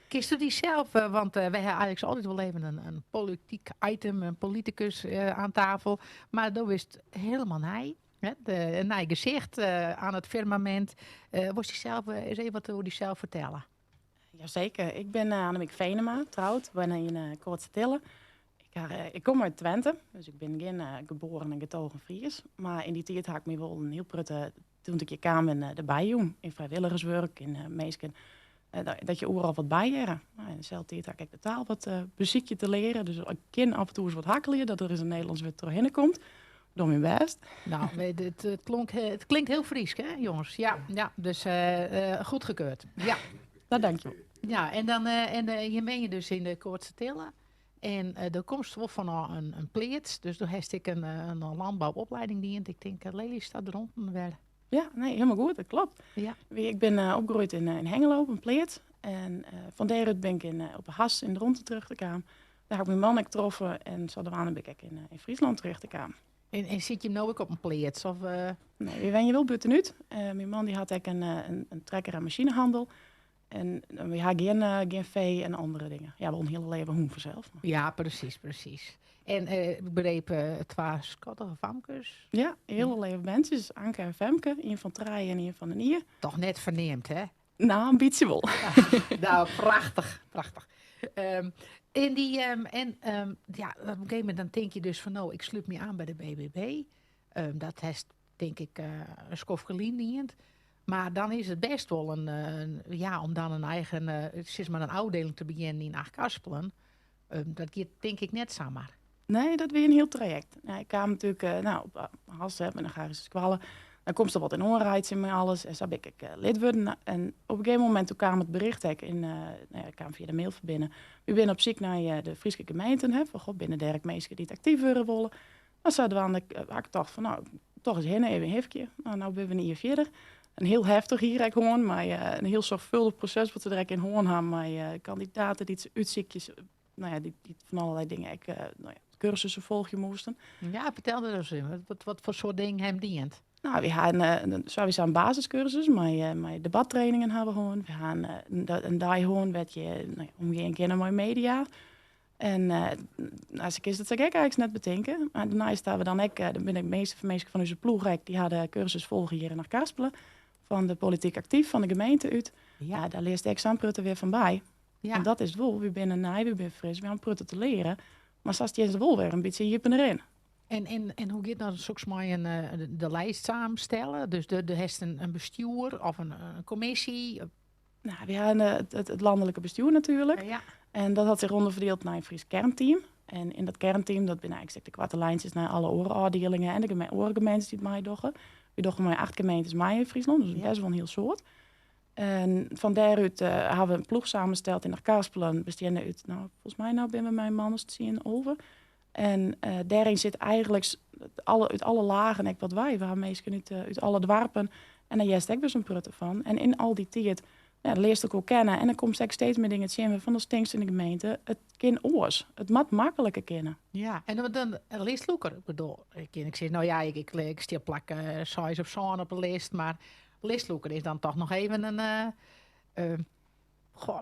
Kinsto dysels, want wy ha eigentlik altyd wol even in polityk item, in politikus oan tafel. Mar do bist hielendal nij. Hè? In nij gesicht oan it firmamint. Wolst dysels ris even wat oer dysels fertelle? Jazeker. Ik bin Annemiek Venema, troud, bin yn Koatstertille. Ik kom út Twente, dus ik bin gjin geboren en getogen Fries. Mar yn dy tiid ha ik my wol in hiel protte, doe't ik hjir kaam, bin derby jûn. Yn frijwilligerswurk, yn minsken, dat je oeral wat by hearre. Nou, yn deselde tiid ha ik ek de taal wat besykje te learen. Dus ik kin af en toe ris wat hakkelje, dat der ris in Nederlânsk wurd trochhinne komt. Doch myn bêst. Nou, it klinkt hiel Frysk, hè, jonges? Ja, dus goedgekeurd. Ja. Nou, dankjewol. Ja, en dan en je wenje dus yn de Koatstertille. En do komst wol fan in pleats, dus do hast ek in lânbouopleiding dien. Ik tink Lelystad, Dronten, wer. Ja, nee, hielendal goed, dat kloppet. Ik bin opgroeid yn Hengelo, op in pleats. En fan dêrút bin ik op 'e Has yn Dronten terjochte kaam. Dêr ha ik myn man ek troffen en sadwaande bin ik ek yn Fryslân terjochte kaam. En sit je no ek op in pleats? Of? Nee, wy wenje wol bûtenút. Myn man dy hat ek in trekker- en masinehandel. En wy ha gjin fee en oare dingen. Ja, wol in hiele leave hûn fansels. Ja, presys, presys. En ik begriep twa skattige famkes. Ja, hiele leave berntsjes. Anke en Femke. Ien fan 3 en ien fan in jier. Toch net ferneamd, hè? Nou, in bytsje wol. Nou, prachtich, prachtich. En die, en ja, op in gegeven momint dan tink je dus fan, no, ik slút my oan by de BBB. Dat hast, tink ik, in skoftke lyn dien. Mar dan is it bêst wol in, ja, om dan in eigen, sis mar in ôfdieling te begjinnen yn Achtkarspelen. Dat giet tink ik net samar. Nee, dat wie in hiel trajekt. Ja, ik kaam natuerlik nou, op Has, hè, by de agraryske skoalle. Dan komst der wat yn oanreitsjen mei alles. En sa bin ik ek lid wurden. En op in gegeven momint toen kaam it bericht ek in, nou ja, ik kaam fia de mail ferbinnen. Wy binne op syk nei de Fryske gemeenten. Hè, fan, god, binne dêr ek minsken dy't aktyf wurde wolle? Mar sadwaande ha ik tocht fan, nou, toch ris hinne, even hifkje. Nou, no binne we in jier fierder. In hiel heftich jier ek hân, mei in hiel soarchfâldich proses wat se der ek yn hân ha, mei kandidaten dy't se útsykje, nou ja, dy't fan allerlei dingen ek, nou ja, kursussen folgje moasten. Ja, fertel der ris even. Wat foar soart dingen ha jim dien? Nou, wy ha sawiesa in basiskursus mei debattrainingen ha we hân. Wy ha in dei hân wêr't je, nou ja, omgean kinne mei media. En as ik is dat sil ik ek eigentlik net betinke. Mar dêrneist ha we dan ek, der binne ek minsken fan ús ploech ek, dy ha de kursus folge hjir yn Achtkarspelen. Fan de polityk aktyf fan de gemeente út. Ja, dêr learst ek sa'n protte wer fan by. En dat is it wol, wy binne nij, wy binne fris, wy ha in protte te learen. Mar sa stean se wol wer in bytsje iepen deryn. En hoe giet dan soks mei de lijst samenstellen? Dus de hast in bestjoer of in kommisje? Nou, wy ha it lanlike bestjoer natuerlik. En dat hat sich ûnderferdield nei in Frysk kernteam. En yn dat kernteam, dat binne eigentlik de koarte lijntsjes nei alle oare ôfdielingen en de oare gemeentes dy't meidogge. Wy dogge mei 8 gemeentes mei yn Fryslân, dus bêst wol in hiel soad. En fan dêrút ha we in ploech samensteld yn Achtkarspelen, besteande út, nou, folgens my no binne we mei in man as 10, 11. En dêryn sit eigentlik út alle lagen ek wat wei. We ha minsken út alle doarpen en dêr hearst ek wer sa'n protte fan. En yn al dy tiid, ja, learst elkoar kennen en dan komst ek steeds mear dingen tsjin wêrfan datst tinkst yn de gemeente, it kin oars. It moat makliker kinne. Ja, en dan in listlûker. Ik bedoel, ik kin ek sizze, nou ja, ik stean plak 6 of 7 op de list, mar listlûker is dan toch noch even in, goh,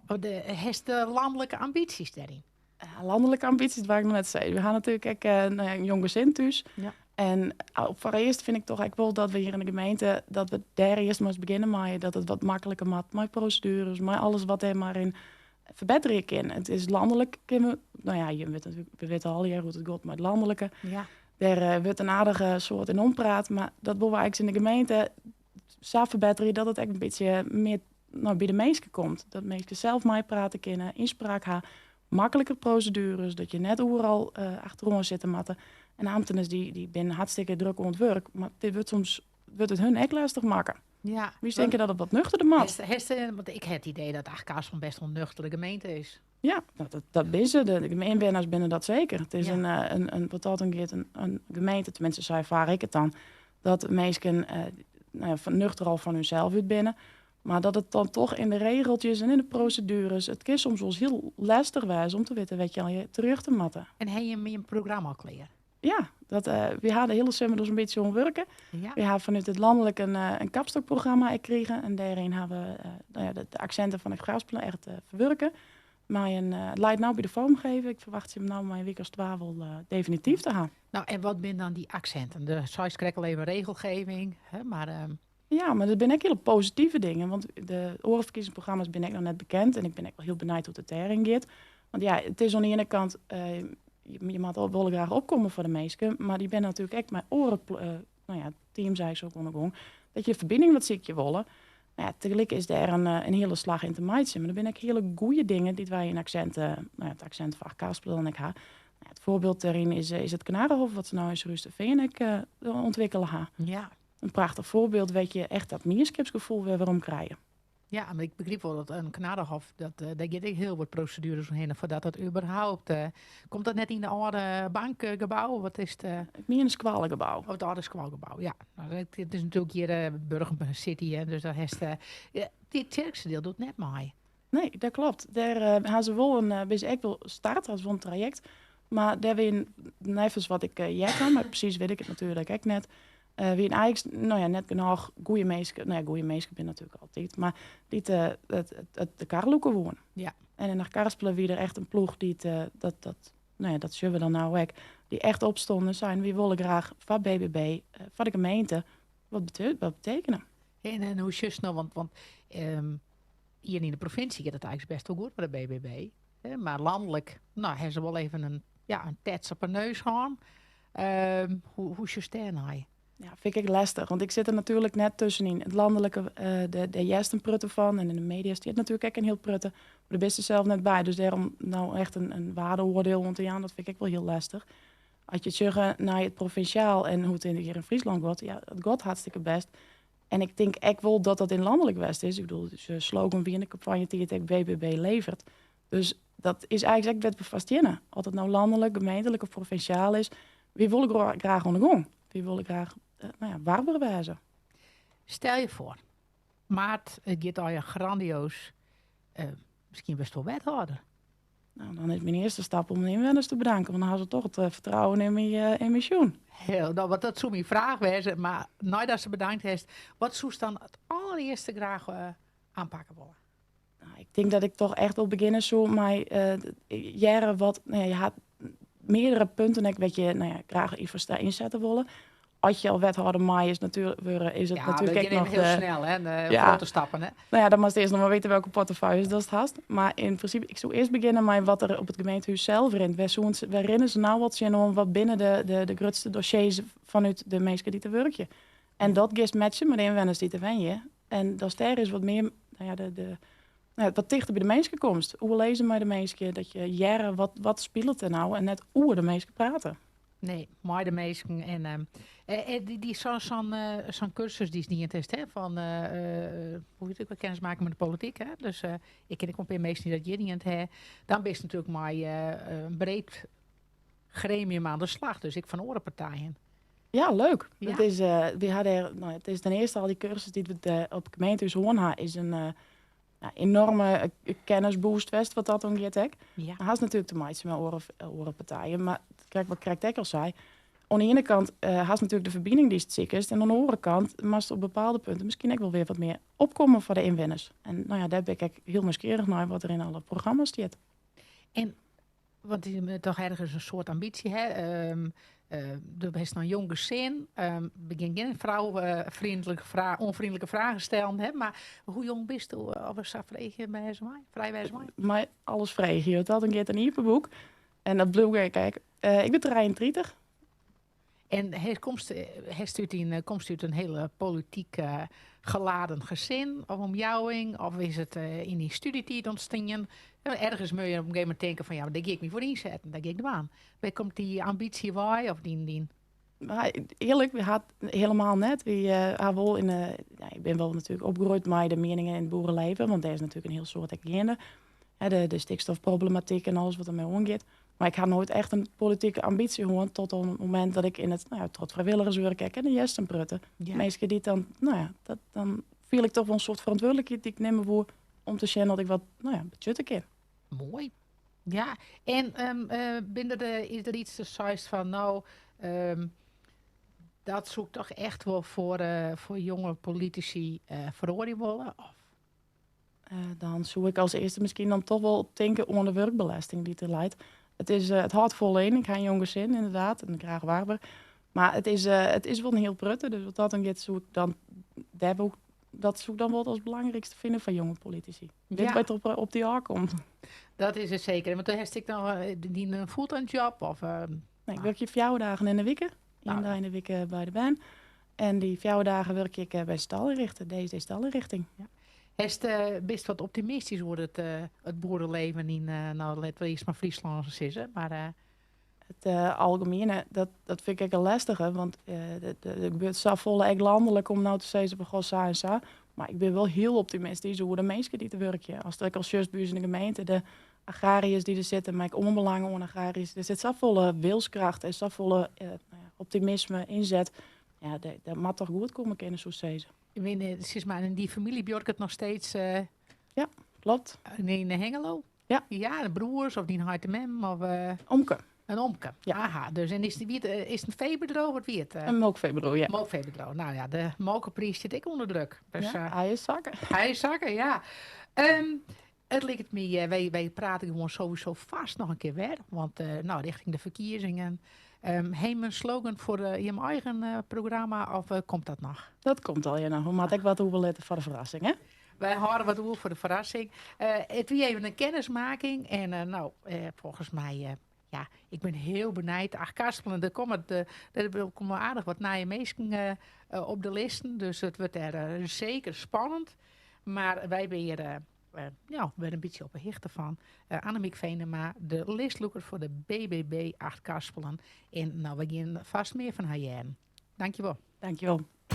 hast de lanlike ambysjes dêryn? Ja, lanlike ambysjes doar ik noch net te sizzen. We ha natuerlik ek in jong gesin thús. En foarearst fyn ik toch ek wol dat we hjir yn de gemeente, dat we dêr earst mar ris begjinne meie, dat it wat makliker moat mei prosedueres, mei alles wat dêr mar yn ferbetterje kin. It is lanlik, kinne we, nou ja, je witte natuerlik, we witte allegear hoe't it giet mei it lanlike. Dêr wurdt in aardige soad yn ompraat, mar dat wolle we eigentlik yn de gemeente sa ferbetterje dat it ek in bytsje mear, nou, by de minsken komt. Dat minsken sels meiprate kinne, ynspraak ha, makliker prosedueres, dat je net oeral achteroan sitte moatte. En amtners dy binne hartstikke drok oan it wurk, mar dit wurdt soms wurdt it hun ek lestich makke. Wy tinke dat it wat nuchterder moat. Want ik ha it idee dat Achtkarspelen bêst wol in nuchtere gemeente is. Ja, dat binne se. De ynwenners binne dat seker. It is in, wat dat oangiet, in gemeente, teminsten sa erfaar ik it dan, dat minsken nou ja, fan nuchter al fan hunsels út binne. Mar dat it dan toch yn de regeltjes en yn de prosedueres, it kin soms wolris hiel lestich wêze om te witten wêr't je allegear terjochte moatte. En ha jim in programma al klear? Ja, wy ha de hiele simmer dus in bytsje oan wurke. Wy ha fanút it lanlik in kapstokprogramma ek krigen. En dêryn ha we, nou ja, de aksinten fan Achtkarspelen echt ferwurke. Mei in, it leit no by de foarmgever. Ik ferwachtsje him no mei in wike as twa wol definityf te ha. No, en wat binne dan dy aksinten? Do seist krekt al even regelgeving, hè, mar... Ja, mar dat binne ek hiele positive dingen. Want de oare ferkiezingsprogramma's binne ek noch net bekend. En ik bin ek wol hiel benijd hoe't it dêryn giet. Want ja, it is oan de iene kant, je moatte wol graach opkomme foar de minsken. Mar dy binne natuerlik ek mei oare nou ja, teams eigenlijk oan de gong. Dat je de ferbining wat sykje wolle. Nou ja, tegelyk is dêr in hiele slach yn te meitsjen. Mar der binne ek hiele goede dingen dy't wy yn aksint, nou ja, it aksint foar Achtkarspelen dan ek ha. Nou ja, it foarbyld dêryn is it Kanarenhof, wat se no yn Surhústerfean ek ûntwikkele ha. In prachtich foarbyld wêr't je echt dat mienskipsgefoel wer werom krije. Ja, mar ik begryp wol dat in Kanarenhof, dêr giet ek hiel wat prosedueres omhinne foardat dat überhaupt. Komt dat net yn de âlde bankgebou? Wat is it? It miene skoalgebou. Oh, it âlde skoalgebou, ja. Nou, it is natuerlik hjir Burgum City, hè, dus dêr hast, ja, Tytsjerksteradiel docht net mei. Nee, dat klopt. Dêr ha se wol in, binne se ek wol start, ha se wol in trajekt. Mar dêr wie neffens wat ik heard ha, mar presys wit ik it natuerlik ek net, wienen eins, nou ja, net genôch goede minsken, nou ja, goede minsken binne natuerlik altyd, mar dy't de kar lûke woenen. En yn Achtkarspelen wie der echt in ploech dy't dat, nou ja, dat sjogge we dan no ek, dy't echt opstonden en seinen, wy wolle graach foar BBB, foar de gemeente, wat betekenen. En hoe sjochst no, want hjir yn de provinsje giet it eins bêst wol goed mei de BBB, hè, mar lanlik, nou, hawwe se wol even in, ja, in tets op 'e neus hân. Hoe sjochst dêrnei? Ja, fyn ik ek lestich, want ik sit der natuerlik net tuskenyn. It lanlike, dêr hearst in protte fan en yn de media stiet natuerlik ek in hiel protte. Mar dêr bist der sels net by, dus dêrom no echt in waardeoardiel oan te jaan, dat fyn ik ek wol hiel lestich. As je it sjogge nei it provinsjaal en hoe't it hjir yn Fryslân giet, ja, it giet hartstikke bêst. En ik tink ek wol dat dat yn lanlik west is. Ik bedoel, de slogan wie yn de kampanjetiid ek BBB levert. Dus dat is eins ek wêr't we foar steane. Oft it no lanlik, gemeentlik of provinsjaal is, wy wolle graach oan de gong. Wy wolle graach nou ja, warber wêze. Stel je foar, maart, it giet allegear grandioos. Miskien wurdst wol wethâlder. Nou, dan is myn earste stap om de ynwenners te bedanken, want dan ha se toch it fertrouwen yn my sjoen. Heel, nou, want dat soe myn fraach wêze, mar neidat se bedankt hast, wat soest dan it allerearste graach oanpakke wolle? Nou, ik tink dat ik toch echt wol begjinne soe mei hearre wat, nou ja, je ha meardere punten ek wêr't je, nou ja, graach ynsette wolle. As je al wethâlder mei is natuerlik wurde, is it Ja, natuerlik we ek gean noch hiel de snel, hè, de grote stappen, hè. Nou ja, dan moatst earst noch mar witte welke portefeuilles datst hast. Mar yn prinsipe, ik soe earst begjinne mei wat der op it gemeentehûs sels rint. Wêr soene se, wêr rinne se no wat tsjinoan? Wat binne de grutste dossiers fanút de minsken dy't der wurkje? En dat giest matchen mei de ynwenners dy't der wenje. En datst dêr is wat mear, nou ja, de, nou ja, wat tichter by de minsken komst. Oerlizze mei de minsken, dat je hearre wat spilet der no en net oer de minsken prate. Nee, mei de minsken. En dy sa'n kursus dy'tst dien hast, hè, fan, hoe hjit it, kennis maken met de politiek. Hè? Dus ik ken ek wol in pear minsken dy't dat hjir dien ha. Dan bist natuerlik mei in breed gremium oan de slach, dus ek fan oare partijen. Ja, leuk. Het is, we hadden, nou, het is ten eerste al die cursus dy't we op het gemeentehuis hân ha, is in ja, enorme kennisboost west wat dat oangiet ek. Dan hast natuerlik te meitsjen mei oare partijen, mar krekt wat krekt ek al sei, oan de iene kant hast natuerlik de ferbining dy'tst sikest en oan de oare kant moatst op bepaalde punten miskien ek wol wer wat mear opkomme foar de ynwenners. En nou ja, dêr bin ik ek hiel nijsgjirrich nei wat der yn alle programma's stiet. En want je moatte toch ergens in soart ambysje ha. Do bist noch in jong gesin. Begjin gjin frou vriendelijke ûnfreonlike fragen stellen. Hè? Mar hoe jong bisto? Of sa freegje wêze mei? Frij wêze mei? Mei alles freegje. Dat dan giet in iepen boek. En dat bliuw ik ek. Ik bin 33. En komst út in hiele polityk geladen gesin of omjouwing? Of is it yn dyn studietiid ûntstien? Ergens moatte je op in gegeven momint tinke fan ja, dêr gean ik my foar ynsetten, dêr gean ik dwaan. Wêr komt dy ambysje wei of dyn Nou, earlik, wy ha it hielendal net. Wy ha wol yn de, ja, ik bin wol natuerlik opgroeid mei de mieningen yn it boereleven, want dêr is natuerlik in hiel soad ek geande. Hè, de stikstofproblematyk en alles wat dermei oangiet. Mar ik ha noait echt in politike ambysje hân tot op it momint dat ik yn it, nou ja, troch it frijwilligerswurk ek en de hearst in protte. Minsken dy't dan, nou ja, dat, dan fiel ik toch wol in soart ferantwurdlikheid dy't ik nimme woe om te sjen dat ik wat, nou ja, betsjutte kin. Moai. Ja, en is der yts datst seist fan, no, dat soe ik toch echt wol foar jonge politisy feroarje wolle? Of? Dan soe ik as earste miskien dan toch wol tinke oan de wurkbelesting dy't der leit. It is, it hâldt fol yn. Ik ha in jong gesin inderdaad en graach warber. Mar it is wol in hiel protte, dus wat dat oangiet soe ik dan dêr wol, dat soe ik dan wol as belangrykste fine foar jonge politisy. Wit wat der op dy ôfkomt. Dat is it seker. Want do hast ek noch dyn fulltime job? Of, Nee, ik wurkje 4 dagen yn de wike. Ien dei yn de wike by de bern. En dy 4 dagen wurkje ik by stalinrichter, DSD Stalinrichting. Ja. Hast, bist wat optimistysk oer it boereleven yn, nou, laten we earst mar Fryslân sizze, mar It algemiene, dat fyn ik ek in lestige, want der gebeurt safolle ek landelijk om no te sizzen fan goh, sa en sa. Mar ik bin wol hiel optimistysk oer de minsken dy't der wurkje. Ast ek al sjochst by ús yn de gemeente, de agrariërs dy't der sitte, mar ek oanbelangen oan agrariërs, der sit safolle wilskracht en safolle optimisme, ynset. Ja, dat moat toch goed komme kinne, soe ik sizze. Ik meen, sis mar, en dy famylje buorket noch steeds Ja, klopt. In Hengelo? Ja. Ja, de broers of dyn heit en mem? Of Omke. In omke. Ja. Aha, dus en is, wie het, is het een veebedriuw? Wat wie het? In molkfeebedriuw, ja. Molkfeebedriuw. Nou ja, de molkepriis sit ek ûnder druk. Dus, Ja, hy is sakke. Hy is sakke, ja. It liket my, wy prate gewoan sowieso fêst noch in kear wer. Want nou, rjochting de ferkiezingen. Ha jim in slogan foar jim eigen programma of komt dat noch? Dat komt al, ja. Nou, we moatte ek wat oerlitte foar de ferrassing, hè? Wy hâlde wat oer foar de ferrassing. It wie even in kennismaking. En nou, folgens my, ja, ik bin hiel benijd. Achtkarspelen, der komme aardich wat nije minsken op de listen. Dus it wurdt dêr seker spannend. Mar wy binne hjir ja, wer in bytsje op 'e hichte fan. Annemiek Venema, de listlûker foar de BBB Achtkarspelen. En nou, wy gean fêst mear fan har hearren. Dankjewol. Dankjewol.